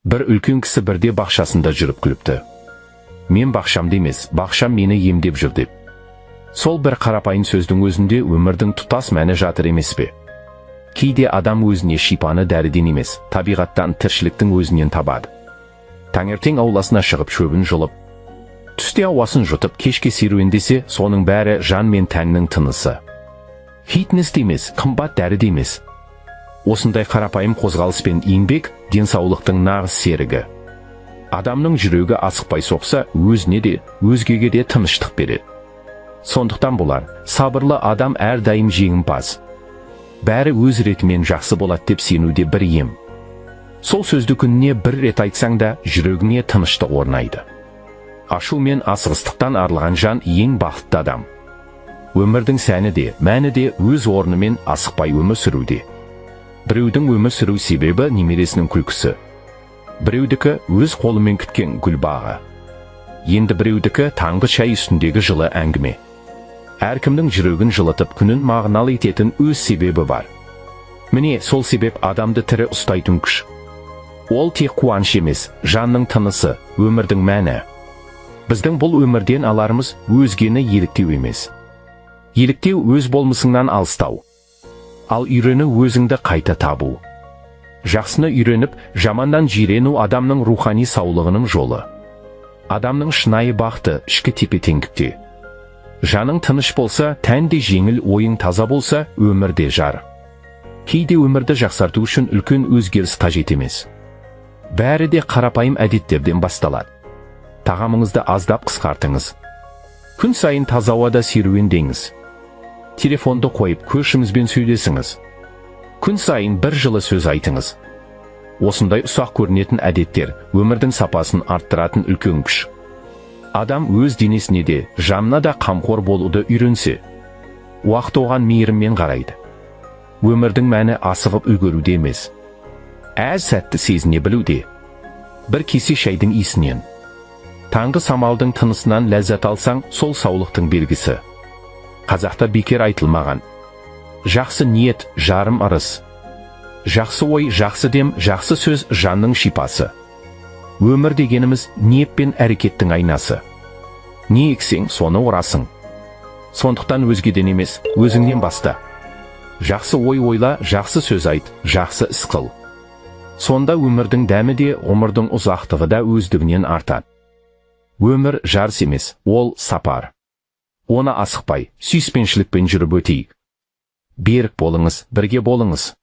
Бір үлкен кісі бірде бақшасында жүріп күліпті: «Мен бақшамды емес, бақшам мені емдеп жүр», – деп. Сол бір қарапайым сөздің өзінде өмірдің тұтас мәні жатыр емес пе? Кейде адам өзіне шипаны дәріден емес, табиғаттан, тіршіліктің өзінен табады. Таңертең ауласына шығып, шөбін жұлып, түсте ауасын жұтып, кешке серуендесе, соның бәрі жан мен тәннің тынысы. Фитнес те емес, қымбат дәрі де емес, осындай қарапайым қозғалыс пен еңбек – денсаулықтың нағыз серігі. Адамның жүрегі асықпай соқса, өзіне де, өзгеге де тыныштық береді. Сондықтан болар, сабырлы адам әрдайым жеңімпаз. Бәрі өз ретімен жақсы болады деп сену де бір ем. Сол сөзді күніне бір рет айтсаң да, жүрегіңе тыныштық орнайды. Ашу мен асығыстықтан арылған жан – ең бақытты адам. Өмірдің сәні де, мәні де өз орнымен асықпай өмір сүруде. Біреудің өмір сүру себебі – немересінің күлкісі, біреудікі – өз қолымен күткен гүл бағы, енді біреудікі – таңғы шай үстіндегі жылы әңгіме. Әркімнің жүрегін жылытып, күнін мағыналы ететін өз себебі бар. Міне, сол себеп адамды тірі ұстайтын күш. Ол тек қуаныш емес, жанның тынысы, өмірдің мәні. Біздің бұл өмірден аларымыз – өзгені еліктеу емес. Еліктеу – өз болмысыңнан алыстау, ал үйрену – өзіңді қайта табу. Жақсыны үйреніп, жаманнан жирену – адамның рухани саулығының жолы. Адамның шынайы бақыты ішкі тепе-теңдікте. Жаның тыныш болса, тән де жеңіл, ойың таза болса, өмір де жарық. Кейде өмірді жақсарту үшін үлкен өзгеріс қажет емес. Бәрі де қарапайым әдеттерден басталады. Тағамыңызды аздап қысқартыңыз. Күн сайын таза ауада серуендеңіз. Телефонды қойып, көршіңізбен сөйлесіңіз. Күн сайын бір жылы сөз айтыңыз. Осындай ұсақ көрінетін әдеттер – өмірдің сапасын арттыратын үлкен күш. Адам өз денесіне де, жанына да қамқор болуды үйренсе, уақыт оған мейіріммен қарайды. Өмірдің мәні асығып үлгеруде емес, әр сәтті сезіне білуде. Бір кесе шайдың иісінен, таңғы самалдың тынысынан ләззат алсаң, сол саулықтың белгісі. Қазақта бекер айтылмаған: «Жақсы ниет – жарым ырыс». Жақсы ой, жақсы дем, жақсы сөз – жанның шипасы. Өмір дегеніміз – ниет пен әрекеттің айнасы. Не ексең, соны орасың. Сондықтан өзгеден емес, өзіңнен баста. Жақсы ой ойла, жақсы сөз айт, жақсы іс қыл. Сонда өмірдің дәмі де, ғұмырдың ұзақтығы да өздігінен артады. Өмір жарыс емес, ол сапар. Оны асықпай, сүйіспеншілікпен жүріп өтейік. Берік болыңыз, бірге болыңыз.